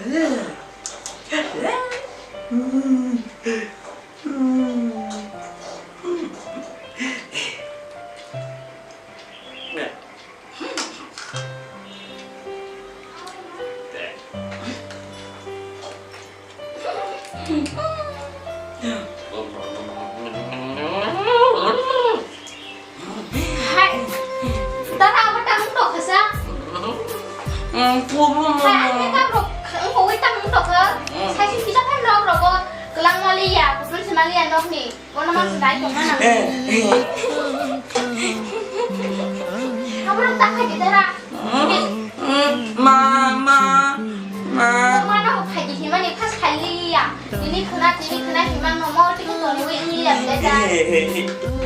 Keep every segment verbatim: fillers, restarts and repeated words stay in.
Hai. Dara abo tang tok kasa. Hai, ang ke kap rok, ang kowai tang tok kha. Sai si kisa phan rok rogo. Kelang mali ya, kutul si mali ya nok ni. Kono mang si dai tong mana. Abo rok tak kha di dara. Ma, ma, ma. Mano phai di himani phas khali ya. Tini khna, tini khna himang no mo tini toni wi ni ya beta.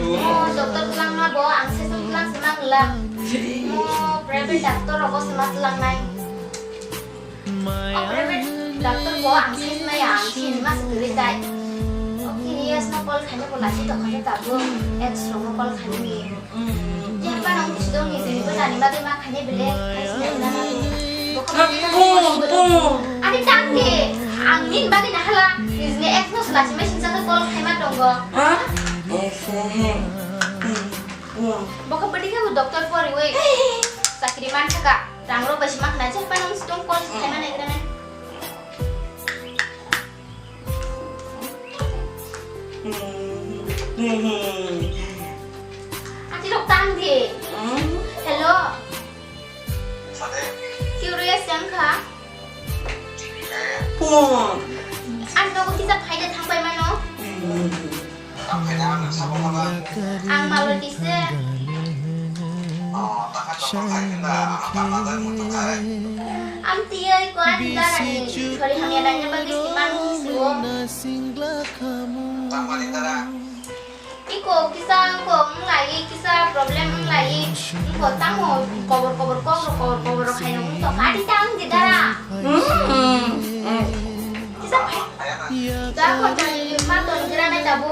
Mo doctor tulang ma bo ang se sung tulang se mang la. Mo private doctor rogo se ma tulang nai. O private doctor bo ang se ma ya ang se ma se kiri dai. O kini yes no call khani bo lasi to khani tabu. Ex rogo call khani ni. Yang pa nang busi dong ni, jeni bwsani bagwi ma khainai belai, hai sinai belai ma. Ani tang de, ang nini bagwi na hala, nini ex no sula simai singsa khe call khaima tongo. Bokha bwdwi khe bo doctor poriwi chakri man thaka, rang rok bai sima khna, yang pa nang busi dong call khaima nai gra nai. Ati rok tang di. Hello. Curious jang kha. Ani nogo kisa phaida thang pai mano. Ang Maloti se. Ang tiyai ko ani dara ni sori hamya danya bagwi siman siwo. Iko kisa ko nglai kisa problem nglai ko tamo kobor kobor kobor kobor kobor khaino to kati tang di dara. Kisa phai. Da ko tani ma ton gira nai tabu.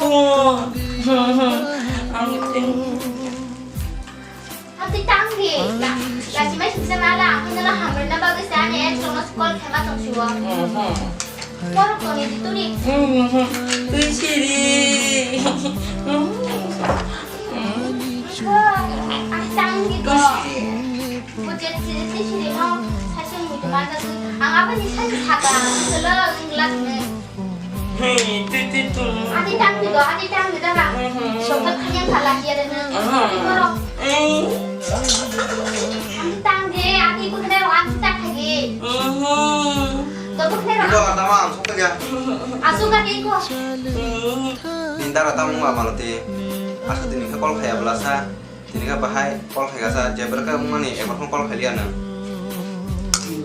Ang tang di. La, la si mai sisa mala, ang nala hamre na bagwi sa ne ek sono call khema tong siwa. Por ko ni dituni. Tui siri. Ang tang di ko. Ko jet siri siri no, sa sing mutu ma sa sing. Ang apa ni sa saka, selo ang lak ne. Hey, tu, tu, tu. Ati tang di do, ati tang di do na. Sokot khanyang khala hiya de na. Borok. Ati tang di, ati bukhne ro, ati tang khagi. To bukhne ro. Ito kata mang, sokot ya. Asu ka di ko. Ninda rata mung ma malote. Asa tini kha call khaya belasa. Tini kha bahai call khai kasa, jebra kha mani, ebar phone call khai liya na.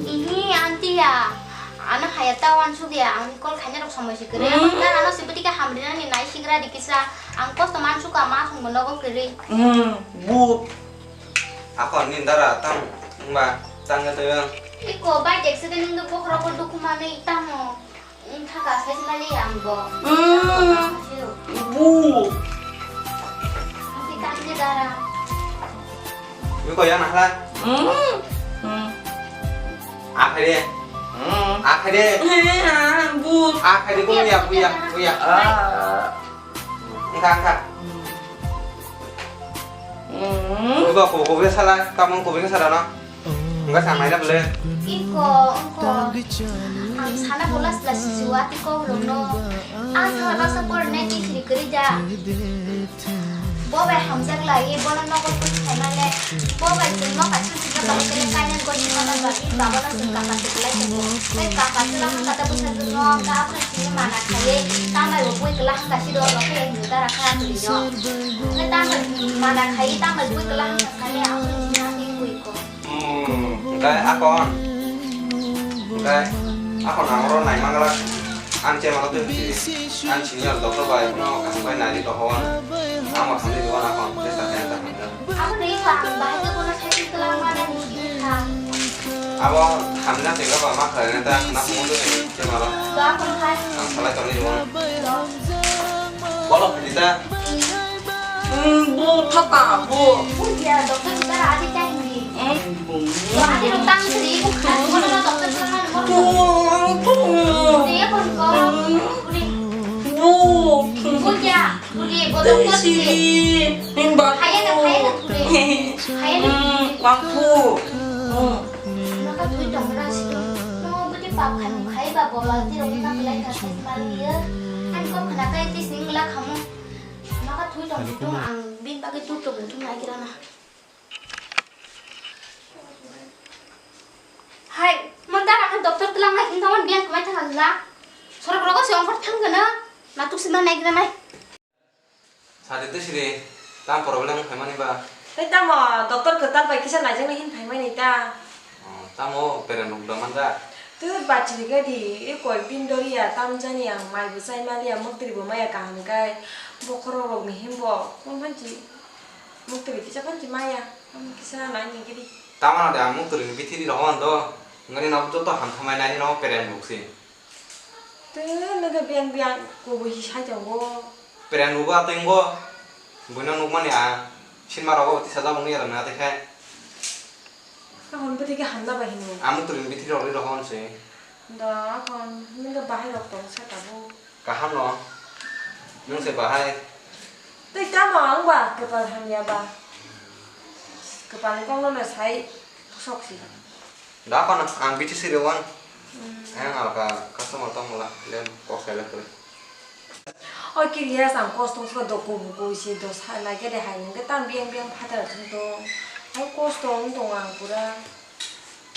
Ihi, aunty ya. Ano haya ta wan suk ya, ang call khaina rok somoi si kre. Abang ta ano sibiti ka hamri nani nai sigra di kisa. Ang kosto man suk ka ma sung bono go kre. Hmm, bu. Ako ni dara tang, ba, tang ya to ya. Iko bai dek se de nung do bokhro ko dukhu mani tamo. Wngkha ka khe mali ang bo. Mm. Bu. Ang khe kang khe dara. Biko yang nahla. Mm. Mm. Akhai de. Mm. Akhai de. Eh, ah, bu. Akhai de ko ya, bu ya, bu ya. Ah. Engka, engka. Mm. Biko ko, ko be sala, kamu ko be sala na. Wngkha sa maila bwle. Iko, ongko. Ang sana bola sila sisiwa tiko rokno. Ang sana basa porne ki siri kri ja. Bo bai hamjak lai, bono nogo pun khaimale. Bo bai tungma kaisa sika bang kene kainang goni mana bagi baba na sung kapa sik lai sebo. Kai kapa sila hang kata busa sung no ka apa sini mana khai. Tamai bo pui kela hang kasi do lo ke yang juta rakha tu yo. Kai tamai mana khai tamai pui kela hang kasi apa sini hang pui ko. Hmm, hingke akon. Hingke akon ang oro naimanglak. Ang chemano twi hwnsi. Ang senior doctor bai bono kaham bai nai ri tongkha o. Ang bo hamjak di bono akon tei sakha ya ta hamjak. Abo ni kaham bahai khe bono sai twlang mane ni kha. Abo hamjak tei ba ma khlai nai ta khna phungo twi chemano. Ba kon khai. Ang salai tongni di bono. Bolo philita. Hmm, bu khata, bu. Bu dia, doctor kita ada janji. Hmm, bu. Ada rutang sih, bukan. Mana doctor sana, mana? Bu, ang Twi siri, ning ba. Haya na, haya na, twi. Haya na. Hmm, wang pu. Hmm. Naka twi tong ra si. No, budi pap khai, khai ba bola ti rong na kelai ka sai pali ya. An kok khana kai ti sing la khamu. Naka twi tong tu ang bin ba ke tu tu tu na kira na. Hai, mon dara ang doctor tlang nai, hinta mon biang kemai thang la. Sorok rogo se ongkor thang gana, natuk sima nai gana nai. Sadi tu siri, tam problem phaimani ba? Tei tamo doctor kwtal bai kisa naijak nai hin phaimani ta. Oh, tamo peren rok doman da? Tu bachiri gadi, e koi pin dori ya, tam jani ang mai bo chai mali ya, mukdri bo maya kaham kai, bokhorok rok ni himbo, kon phanchi. Mukti biti chapan chi maya, am kisa nai ni gidi. Tamano de ang mukti ni bithi di rohon do, ngani no joto ham thamai nai no peren buksi. Te naga biang biang ko bo hi sai tongo. Peren bubo ateng bo, buino nukmani a, sinma rogo ti sajak nung yara na te khai. Akon bwtwi khe hamna bai hino. Ang mukti ni bithi rok ri rohon se. Da akon nungkhe bahai rok tong sa tabuk. Kaham no. Nung se bahai. Tei tamo ang ba kwpal hamya ba. Kwpal ni kok no sai sok si. Da akon ang bithi siri wan. Hmm. Ang alka customer tong mala le kok sai le kre. O kiriya sang kos tong sika doko buko si dos ha nai khe de hai nung khe tam biang biang phatar thung tong. Hai kos tong tong ang pura.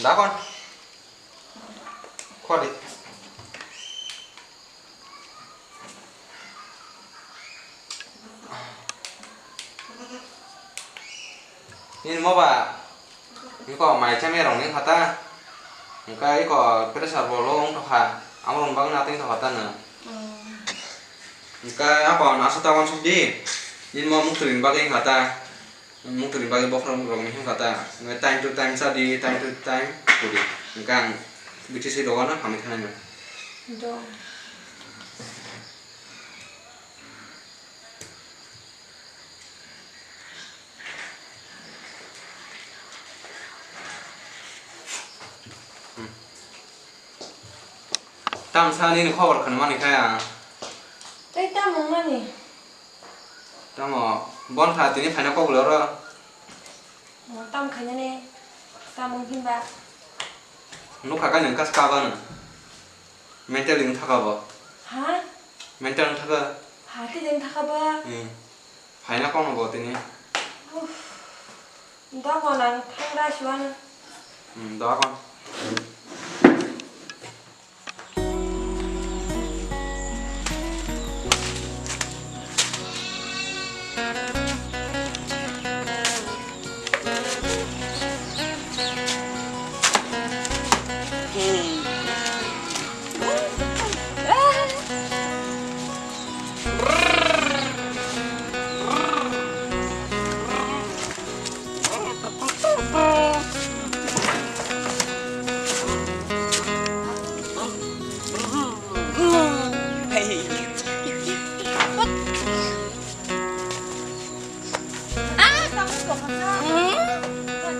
Da akon. Khodi. Nini mo ba, iko mai chamya rong ni khata, engka iko pressure bo low wng tokha, amo rong bagwi na twi tokha ta no. Engka ako nasa ta wansuk di, nini mo muktrwini bagwi khata. Muktrwini bagwi bokhorok rokni himkha ta, time to time cha di, time to time hudi. Hwnkhe ang bithi se dogan hamwi thanai no. Do. Tamsa nini khobor khwnamani khe ang. Tei tamo wngmani? Tamo, bon kha tini phaina kok le oro. Mo tam khainani, tamo himba. Nukha ka nang kas ka ba nang. Mental wng thaka bo. Ha? Mental wng thaka. Ha, tei wng thaka ba? Hmm. Phaina kok no bo tini. Uff. Dogo nang thang da siwano. Hmm, dogo. Ah, kamu kok kena? Hmm?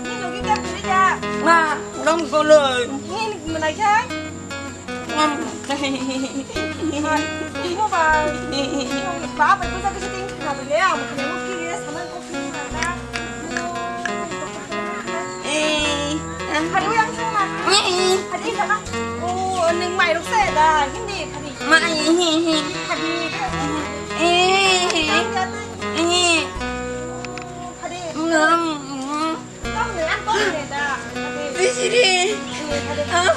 Ini lagi dia beli ya. Nah, orang goloi. Ini mana ya? Ngam. Hai, ini mau bang. Bang, apa itu satu syuting? Kenapa dia? Mau kena lagi ya, sama kopi mana? Eh, ah. Hari yang sama. Eh, eh. Hari sama. Oh, neng mai ruk saya dah. Hindi, hari. Mai, eh, eh. Hari. Eh, eh. Yang jatuh. Eh. Oh, hari. Ngam. Tong ni ang tong ni da. Twi siri. Ah.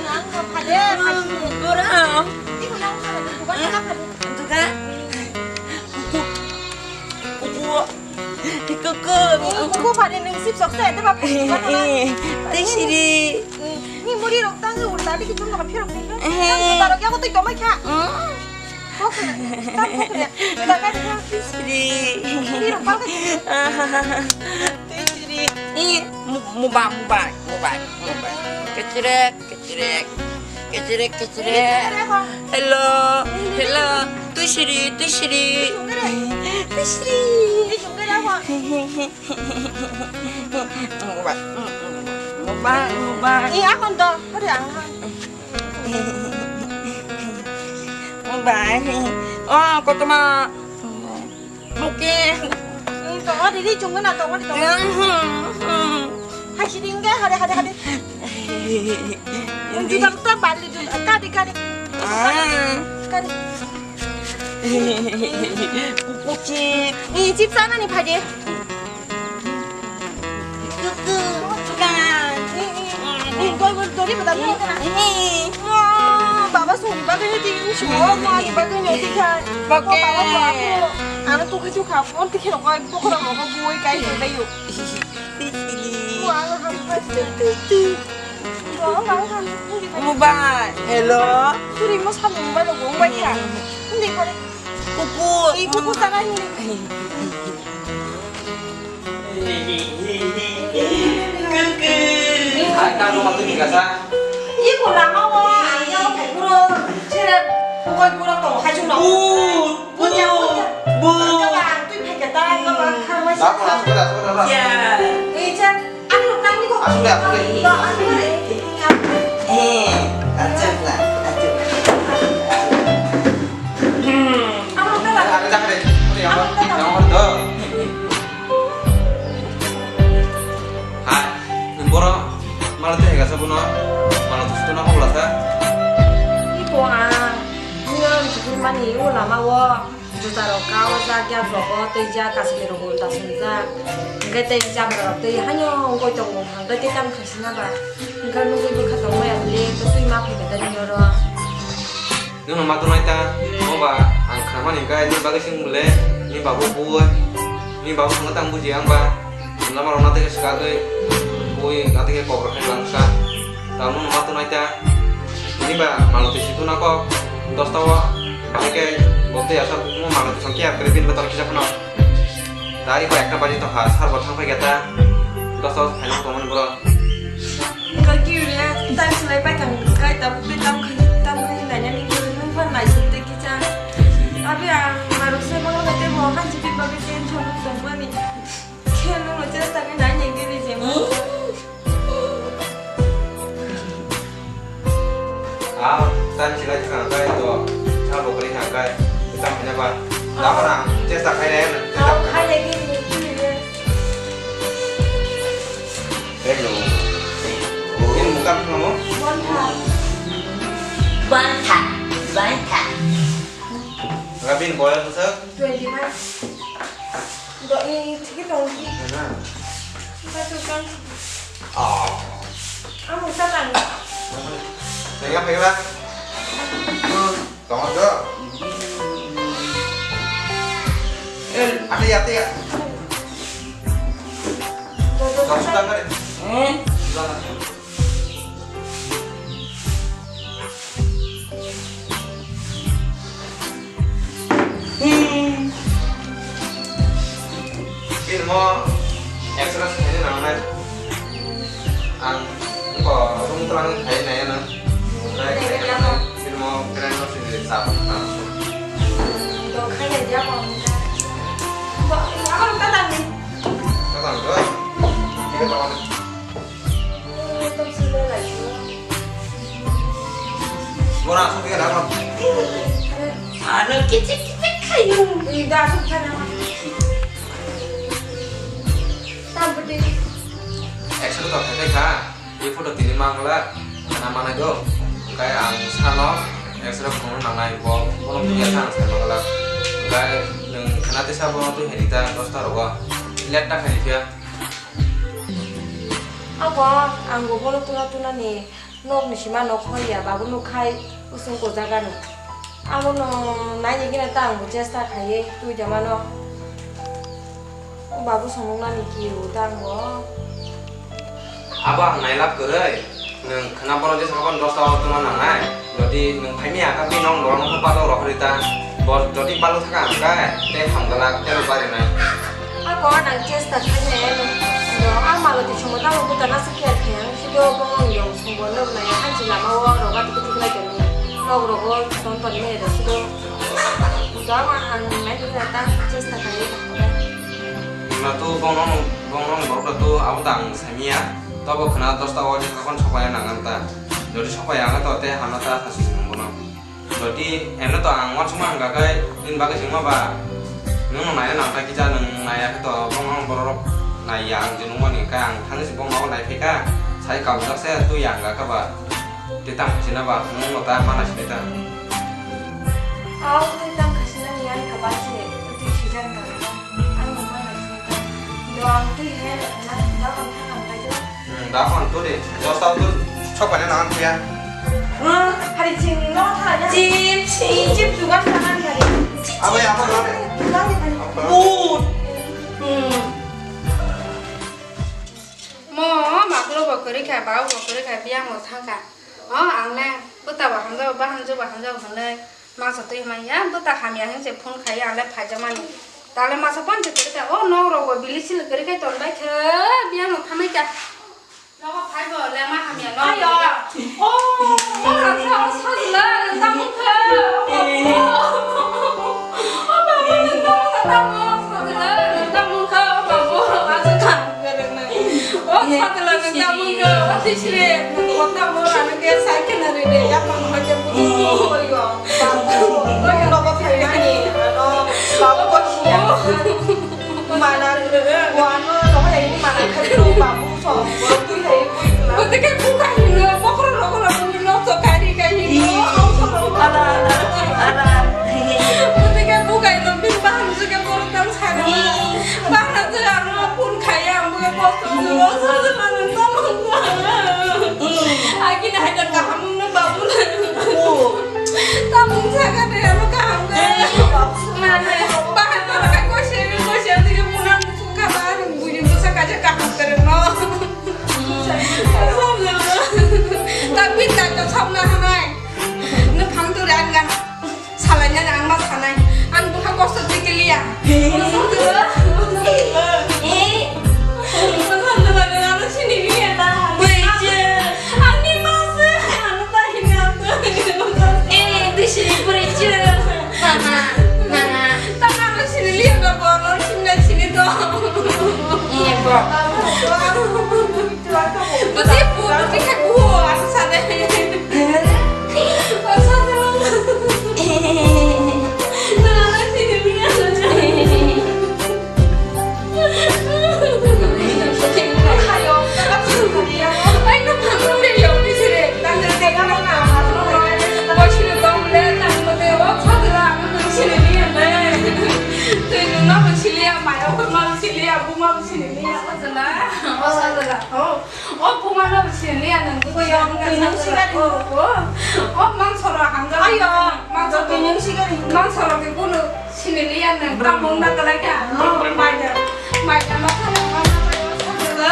Ang ko phade phade. Ora. Ti ko nang ko ko ba ka phade. Antuka. Kuku. Kuku. Kuku. Kuku phade ning sip sok se te ba. Twi siri. Ni muri rok tang ulta di kichun ka phirok ni. Tang ko tarok ya ko twi tomai kha. Kokre, tam kokre. Kita kan dia. Sri. Ini rupa kan? Sri. Ini mu- mubang, mubang, mubang, mubang. Kecrek, kecrek. Kecrek, kecrek. Hello, hello. Tu Sri, tu Sri. Tu Sri. Ini sungguh apa? Mubang, mubang, mubang. Iya, konto. Hari ang. Bye. Oh, kotoma. Oke. Hmm, tongo, didi, chungo na, tongo, tongo. Hai, sidi, hingke, hade, hade, hade. Juta, juta, bali, juta, kadi, kadi. Ah. Kadi. Kukuchi. Ni, chip sana ni, phaje. Kuku. Kan. Ni, ni, ni, gol, gol, dori, badam, ni. Ni. Oh, baba, sori, baba, ni, ni, sori, baba, ni, ni, khai. Baba, baba, baba. Ano, tu, khai, tu, kha, phone, tu, khai, rokoi, pokora, rokoi, bui, kai, kai, kai, yo. Mobile. Hello. Suri mo samung ba logo bai kha. Hindi kore. Kuku. Ni kuku sana hindi. Kuku. Hai, kang rumah tu ni kasa. Iko lama wa, ang yang kuro. Sira, kukoi kuro to, hajung na. Punya, punya. Bu. Ang tui phai kata, ang ba kharmai. Dah, dah, dah, dah, dah. Ya. Eh, chan, ang lo tang ni ko. Asuk deh, asuk deh. Ba, asuk deh. Eh, acak lah, acak. Hmm. Ang lo tang. Ada cak deh. Ada yang apa? Yang apa tuh? Hai, boro, malu teh gasa buno, malu tuh tuh nak bola sa. Iko ang, buya, mani, ulama wo. Juta rok ka o jak yak rogo tei jak kasui rogo ulta swngjak. Hwnkhe tei jabra rok tei haino wngwi tongo hwnkhe tei tamo khaisina ba. Hwnkhe nugwi bwkha tongmaya bwle tei twi ma phaikha tei nini oro. Nwngno ma tongnai ta, omo ba ang khnamani hwnkhe nini bagwi se wng bwle, nini babu buwi, nini babu thangkhe tamo bujiya wng ba. Lama rok nathai khe swkagwi bui nathai khe kok rok khe langsa. Tamo no ma tongnai ta. Nini ba Maruti si tuna kok dosta o bahai khe bo tei asa mo Maruti sam kiyar kre bin betor kisa phano. Tari ko ekta baji tongkha sar bo thang phai khe ta. Dosta o phaina tongmani bro. Kaki ule tang silai pai kang kai ta bui tam khai tam khai nai nani nung phan nai suk te kisa. Abi ang Maruti se mo te bo kan si pi ba ke ten thon tongmani. Khe nwngno chesta khe nai nai gini je mo. Ah, tan chilai thang kai to, cha bo kri thang kai, ta mene ba. Ta ko na chesta khai nai na. Au khai nai gini gini je. Hello. Ini muka apa kamu? Bantha. Bantha. Bantha. Rabin boy apa sir? Twenty five. Bo, i, i, thiki tong ki. Mana? Ba tu kan. Oh. Amo sa tang. Tengah, tengah. Tengah tu. Eh, ada ya, ada ya. Bo, bo, Kau sa sudah tang. Kan? Eh? Sudah kan? Bini mo exercise khaina nangnai. Ang bo room twlang khai nai ano. Try khai nai. Bini mo krai no sini sa. Do khai ya ja mo. Bo, ako ta ta ni. Ta ta do. Kita tahu. Bora asuk dia dapat. Ano kichik kichik kayu. Ida asuk kana. Tambudi. Extra to khai kha. Ye photo tini mangla. Kana mana do. Kai ang sano extra phone nangnai bo. Bono punya sang sai mangla. Kai nung kana tisa bono tu henita dosta rogo. Let ta khai dia. Abo ang bo bono tuna tuna ni. Nok ni sima nok hoi ya, babu nuk khai usung ko jaga no. Abo no nai ni gina ta ang bo chesta khai ye tui da mano. O babu somung nani ki ru ta ang bo. Abo ang nai lab kwrwi. Nwng khna bono jesa kha bono dosta o tongna nangnai. Jodi nwng phai mi ya kha, bini nok borok no patok rok rwi ta. Bo jodi palu thaka ang khe, tei hamgalak tei rw barinai. Ako nang chesta khainai ano. No, ang malo ti chungo tamo buta na sakya khayang, sido bongong yong chungo nok nai hanchi lama o roga tuku tuku lai kani. Nok rogo ton ton me da sido. Buta ma ang nai ni ta chesta khai. Na tu bongong bongong borok tu abo ta ang samiya. Tobo khna dosta o je kakon sokaya nangan ta. Jodi sokaya ang to te hano ta thasi nung bono. Jodi eno to ang uansukma hwnka khe nini bagwi sengma ba? Nwng no naina nang kha kisa, nwng naiya khe to bong ang borok rok naiya, ang je nungmani kha ang thani se bong no nai phaikha, sai kabujak se twi ang ga kha ba. Tei tang khasina ba, nwng no ta mana sini ta. Aw, tei tang khasina ni ani kha ba se, twi sijak ta. Ang no mana sini ta. Do ang twi he, na, da ang thang ang kai. Hmm, da phone to de. Dos tau to sok pai na ang ya. Hmm, hari ching no tha ya. Chip, chip, chip jugan tha ang hari. Abo ya, abo ya. Nang ni hari. Bud. Hmm. Mo, maklo bo kwrwi kha, bau bo kwrwi kha, biyang bo thang kha. O, ang le bwta bo hamjago, bahanju bo hamjago hwnwi masa twi manya, bwta hamya hwn se phone khai, ang le phaijakmani. Ta le masa phone se kwrwi kha, o, nok rok bo bili sili kwrwi khai ton bai khe, biyang bo thanai kha. Nogo phai bo, lema hamya, nogo. Ayo. O, o, kha, kha, o, sajla, nang tamo kha. O, o, o, babu, nang tamo kha, tamo, sajla, nang tamo kha, o, babu, o, sajla, nang tamo kha, o, tisri, nang tamo kha, nang ke cycle na re de, ya, mang, mang, ya, bu, bu, bu, yo. Babu, nogo phai mani, ano, babu, ko siya. Mana, wano, nogo ya, ini mana, kha, babu. Botike bukai hino, bokhorok rok no bini nok to kari kai hino. Ala, ala, ala. Botike bukai no, bini bahan suke borok tang sana. Bahan suke ano pun kaya, ang buke kosto dulu, sana mana tolong. Agini hajar kaham no babu. Tamung jaga de ano kaham kai. Bahan borok kai koise, koise dige punan. Kabar, bujin bwsa kaisa kaham kwrwngno. Tapi tak to sabna hanai. Nwng phang tu ran gan. Salai na ang ma sanai. Ang bwkha kosto twi kiliya. Ani ma se, ano ta hini ang to. Eh, di sini beri je. Mama, mama. Tama no sini liya ba, bo no sini na sini to. Iya, bo. Bati bu, bati ka bu, ano sade. Ano sade. Tama no sini liya. O buma no sini liya nang. Ko yang twi nung sigari. O, o, o, mang soro hangga. Ayo, mang soro twi nung sigari. Mang soro ke kuno sini liya nang. Bram, bram. Bram, bram. Maja, maja ma soro ma ma ma soro.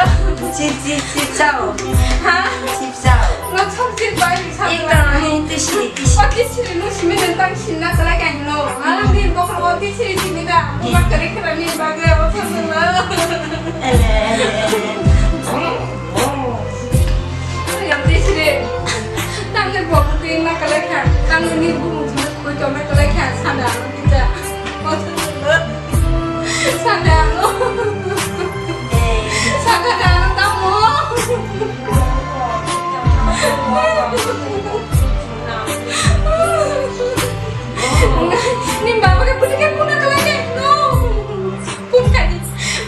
Chip, chip, chip chao. Ha? Chip chao. No chop chip bai sa. Ekdom, twi sini, twi sini. O twi sini no simi nang tang sinna kala ka hino. Ang ni bokro o twi sini sini da. Buma kare kare ni bagre o soro. Ele, ele, ele. Yang twi sini. Tangni bokti na kalai kha. Tangni bumu jina koi tong na kalai kha. Sana kita. Sana. Sana na tamo. Ni baba ke puti ke puna kalai ke. No. Phone khai di,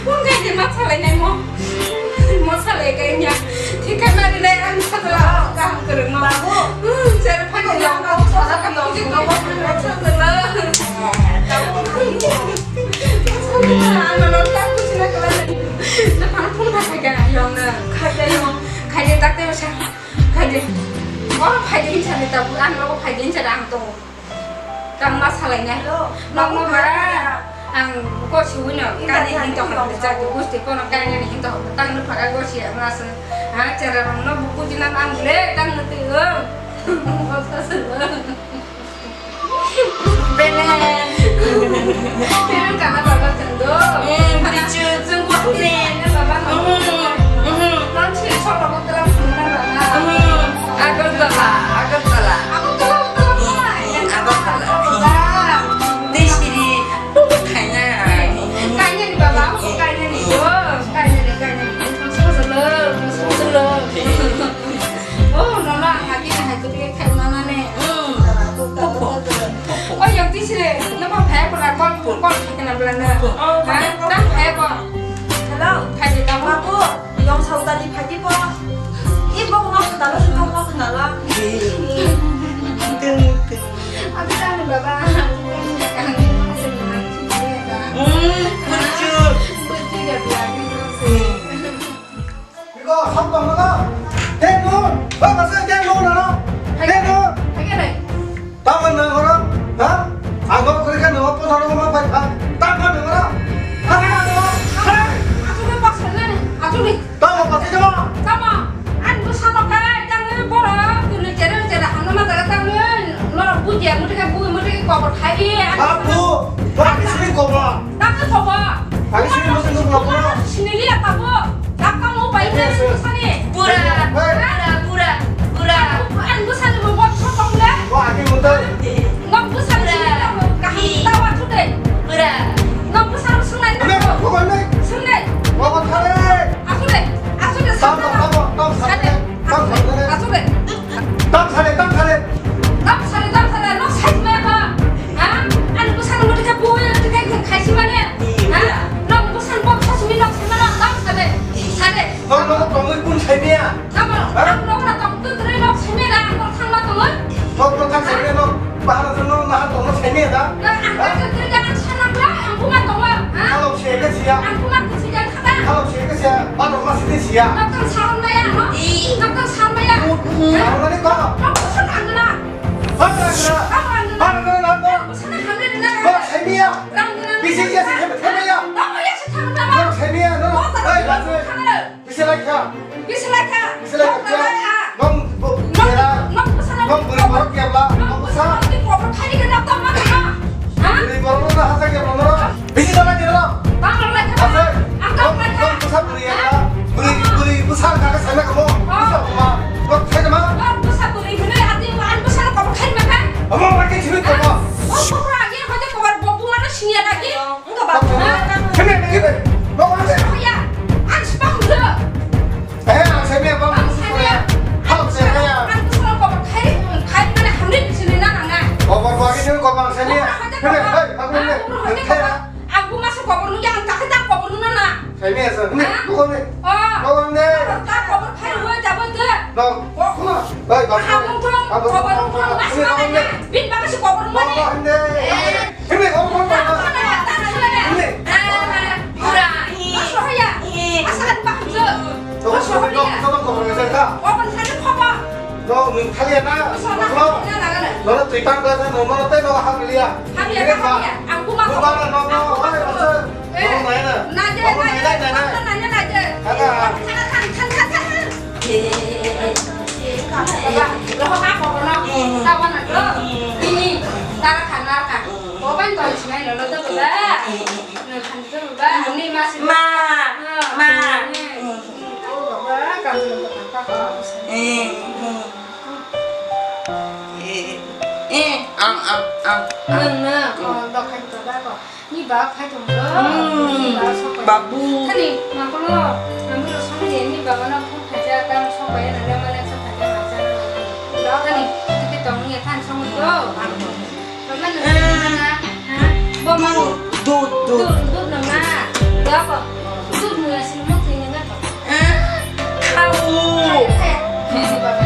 phone khai di, ma salai nai mo. Mo salai kai nya. Thik khai ma di nai ang sa la kaham kwrwng no. Babu. Hmm, cher phai di ang ko sa sa ka mo di ko mo sa sa la. Ano no ta ku sina kala. Na phone khai khai ka yong na. Khai di yong. Khai di tak te sa. Khai di. O khai di sa ni ta bu ano khai di sa ang to. Tang ma salai nai. Hello. Nokno ba ang ko siwi no kani hin to hok ja tu gusti kono kani hin to hok tang no phaga go si ma se. Ha chera rong no buku jinam ang le tang no ti o. Belen. Belen kana baba tendo. Eh, bichu. Sungguh belen. Baba. Mhm. Mhm. Nang si sok baba teram sungguh baba. Mhm. Agartala, Agartala. Agartala, Agartala. Agartala. Dei siri, kaina. Kaina ni baba, kaina ni. Oh, kaina ni, kaina ni. Solo, solo. Oh, nono ang hagi na hai tu kai nana ne. Hmm. Oh, yang ti sire. Phai pura call, call khai kana bla na. Oh, ha? Tam phai ko. Hello. Khai di tam. Babu, yong saudari phai di bo. I bo no sudalo, sudalo, no sudalo. Abi tang baba. Hmm, bucu. Bucu ya bla. Hmm. Iko, sab tong na. Ten nun. Ba, ba, sa, ten nun, ano. Ten nun. Hai ke nai. Tamo nang ora. Ha? Ang kok kuri kan nang pon horo ma pai ha. Tamo nang ora. Ha, ha, ha. Aku ni paksa ni. Aku ni. Tamo paksa jama. Tamo. An bu sama kai, tang ni bora. Kuni jera jera hano ma daga tang ni. Lora bu dia muti ka bu muti ka kobor khai di. Aku. Aku sini kobor. Tamo kobor. Aku sini muti kobor. Sini lihat aku. Dakka mo pai na sani. Pura, pura, pura, pura. Ang bwsani mo bot so tong le. Wa, ake mo to. Ngam bwsani sini na mo kaham tawa su de. Pura. Ngam bwsani sunai na. Ame ko ko ne. Sunai. Wa ko thare. Asu de. Asu de. Tam, tam, tam, tam, tam, tam, tam, tam. Asu de. Tam sare, tam sare. Tam sare, tam sare, nok sai ma ha. Ha? Ani bwsano muti kha bui, muti kha khai si mane. Ha? Nok bwsano bok sa simi nok sai mane, tam sare. Sare. Nok nok tongwi kun sai mia. Tamo, ha? Nok nok na tong tu tre nok sai mia da, nok thang ma tongwi. Nok nok thang sai mia, nok bahar sa nok na tong nok sai mia da. Na ang ka tre da ang sana bla, ang kuma tongwa. Ha? Halok se ka sia. Ang kuma tu si da. Halok se ka sia, ba rok ma sini sia. Nokthang salon maya, no? Nokthang salon maya. Salon mani ko? Nokthang salon angna. Ba rok angna. Ba rok angna. Ba rok angna. Ba rok angna. Ba rok angna. Bisi ya se thame thame ya. Ba rok ya se thame thame. Ba rok thame ya, no? Ba rok angna. Bisi lai kha. Bisi lai kha. Bisi lai kha. Nong bo, nong, nong bwsano nong bwrwi borok kebla, nong bwsa. Nong bwsano kobor khai di kena tong ma kena. Ha? Bwrwi borok no hasak kebla no. Bisi dana kebla. Tang lai kha. Ase. Ang tang lai kha. Nong bwsa bwrwi kebla. Bwrwi, bwrwi bwsa kha kha sana kamo. Bwsa kuma. Nong khai ma. Nong bwsa bwrwi hwnwi ati ang bwsano kobor khai ma kha. Amo ma ke chimi kamo. O kobor agi hote kobor bo buma no siniya lagi. Wngkha ba? Kene, kene. Nong ase. Saya. Ang sipang dulu. Eh, ang semi apa? Ang semi. Halo, semi ya. Ang kusung kok khai, khai mana hamri sini na nang na. Kobor bagi sini kobor semi ya. Hei, hei, aku ini. Aku masuk kobor lu yang tak tak kobor lu na. Semi ya, semi. Kobor ni. Oh. Kobor ni. Tak kobor khai lu jabo tu. Dong. Kok. Hei, bagus. Aku tuh kobor lu masuk mana? Bin bagus kobor lu ni. Kobor ni. Eh. Hini, oh, oh, oh, oh. Hini. Pura. Masuk ya. Asal pak tu. Masuk ya. Kau kau kau kau kau kau. Kau kan sana kau. Kau ni kali ya na. Masuk na. Kau na na na. Kau tu ikan kau tu nomor tu kau hak liya. Hak liya, hak liya. Aku masuk. Kau mana nomor? Aku masuk. Eh. Kau mana? Naja, naja, naja, naja. Ada. Kan, kan, kan, kan, kan. Baba, lo ha ko no. Tawa na lo. Ini, tara khana kha. Boban to sinai lo to baba. Nang khan to baba. Ani ma si. Ma. Ma. Baba, kam lo to kha ko. Eh. Eh. Eh. Ang, ang, ang. Nang na ko do khan to ba ko. Ni ba phai tong kho. Hmm. Ni ba sok pai. Babu. Thani, ma kono, nang biro song de, ni ba mano phone khaja, tang sok pai, nang le mane sok khaja, ma cha. Ba thani, tike tong ni than song do. Ba mano, ha? Bo mano. Dud, dud, dud. Dud, dud nang na. Ba ko. Dud mu ya sin mo thini na ko. Ah. Au. Hai, hai. Ni ba ba.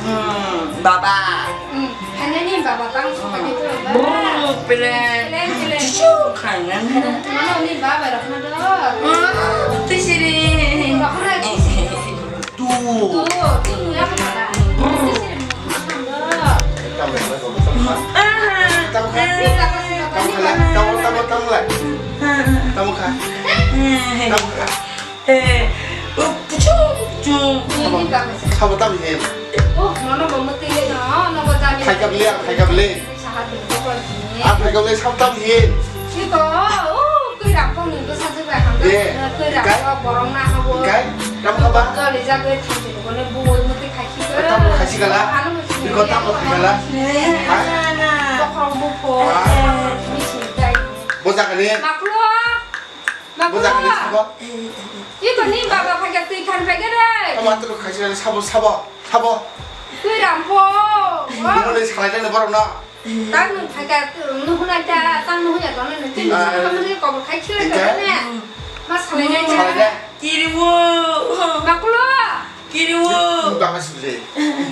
Hmm, baba. Hmm, hanya ni baba tang suka gitu, baba. Brrr, pelen. Pelen, pelen. Cucu, kangen. Mana ni baba rok na do? Hmm, tu sini. Rok na. Tu. Tu, tu ya mana? Brrr. Tu sini. Aha. Tamu kha. Tamu kha. Tamu kha. Tamu kha. Tamu kha. Eh, uh, puchung, puchung. Ini, ini bagus. Sabo tam he. Oh, nono bo mati no, no bo tam. Khai kap le, khai kap le. Sahat ko ko ni. Ah, khai kap le sabo tam he. Ni ko, oh, koi rak ko ni ko sa jai ham. Ye. Koi rak ko borong na habo. Kai, tam ka ba? Joli jagoi thang ko ne bo mati khai ki. Tam khai si kala. Iko tam khai kala. Ha? Ko ko bo ko. Ni si dai. Bo jagani. Maklo. Bujak ni sabo. Iko ni baba phai kha twi khan phai kha re. Tamo ato khaisi sabo, sabo, sabo. Twi rampo. Nungni salai jani borok no. Tang nung phaikha, nung hunai ta, tang nung hunya tong nung. Twi nung Ah. Nung kobor khai khila Ika? Tong ne. Ma salai nai Salai ta. Nai. Kiriwo. Makulo. Kiriwo. Baba sile.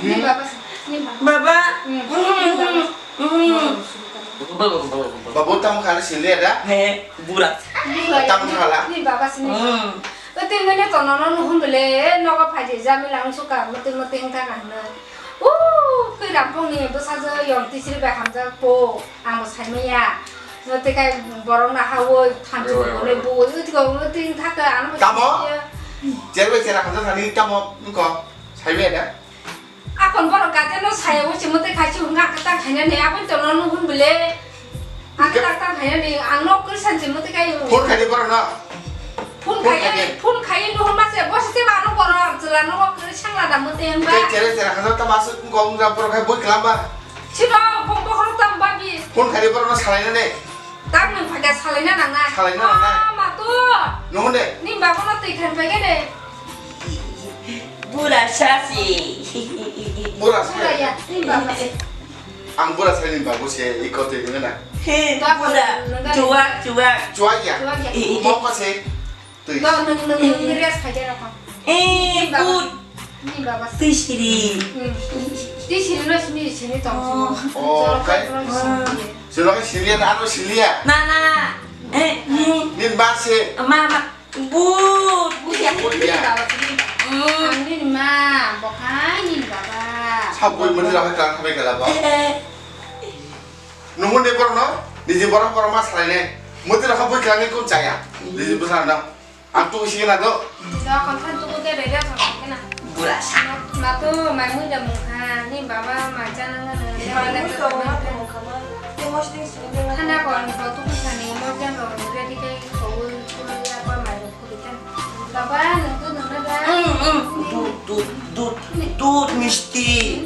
Ni baba, ni baba. Baba. Hmm. Hmm. Ni baba. Hmm. Babu tamo khana sile da? He, bura. Ni baba. Tamo khala. Ni baba sini. Hmm. Oti ngene to nono nuhun bele, nogo phaidi jamila ang suka, mati mati engka kahna. Uh, kwi rampong ni bwsajwk yong tisri bai hamjak po, ang bo saimaya. Mati kai borok na hawo, thanchi Ewa, ewa, bole ewa. Bo, oti ko, oti thaka, ang bo Tamo? Saimaya. Jerbai jera hamjak thani tamo, engko, saimaya da? Akon borok gate no saya o chimo te khai chunga kata khaina ne abon to no nuhun bele. Ang Ke- kata khaina ne ang no krisan chimo te kai. Phone khai de borok no. Phone Phone khai khai de. Phone khai nuhun ma se bos te ba no borok chela no ko kri sangla da mo te hemba. Ke chere chere khasa ta masu ko ung jam borok khai boi kelamba. Chino bong bong tam ba bi. Phone khai de borok no salai na ne. Tam nang phai da salai na nang na. Salai na nang na. Ah, ma to. Nuhun de. Ni ba ko no te khan phai ke ne. Bura sasi. Bura Bura sasi. Ya, ni baba se. Ang bura sani babu se, iko twi nungna. He, Baba, bura. Nungna. Chuwak, chuwak. Chuwak ya. Chuwak ya. Moko se. Twi. No, nung, nung, nung, nung, rest khai jera kha. Eh, Ni baba. Good. Ni baba se. Twi siri. Hmm. Twi siri no sini, sini tong. Oh. Oh, Jora kai. Jora sini. Sino kai sini ya, ano sini ya. Na, na. Eh, eh. Nin ba se. Ma, ma. But. Buya. Buya. Ang nini ma, bo hai nini baba. Sabui mani raha kang khabai kala ba. Nungun de borok no, niji borok borok ma salai ne. Muti raha bui kang ni kun chaya. Niji bwsa no. Ang tu sigi na do. Do kon than tu de re re sa kena. Bura sa. Ma to mai mui da mung kha, ni baba ma jana ngana. Mai mui to ma to mung kha ma. Te mos ding sini de. Khana kon bo tu sani mo jana ready kai ko. Baba, nung tu nung na ba? Mm, mm. Dud, dud, dud, dud misti.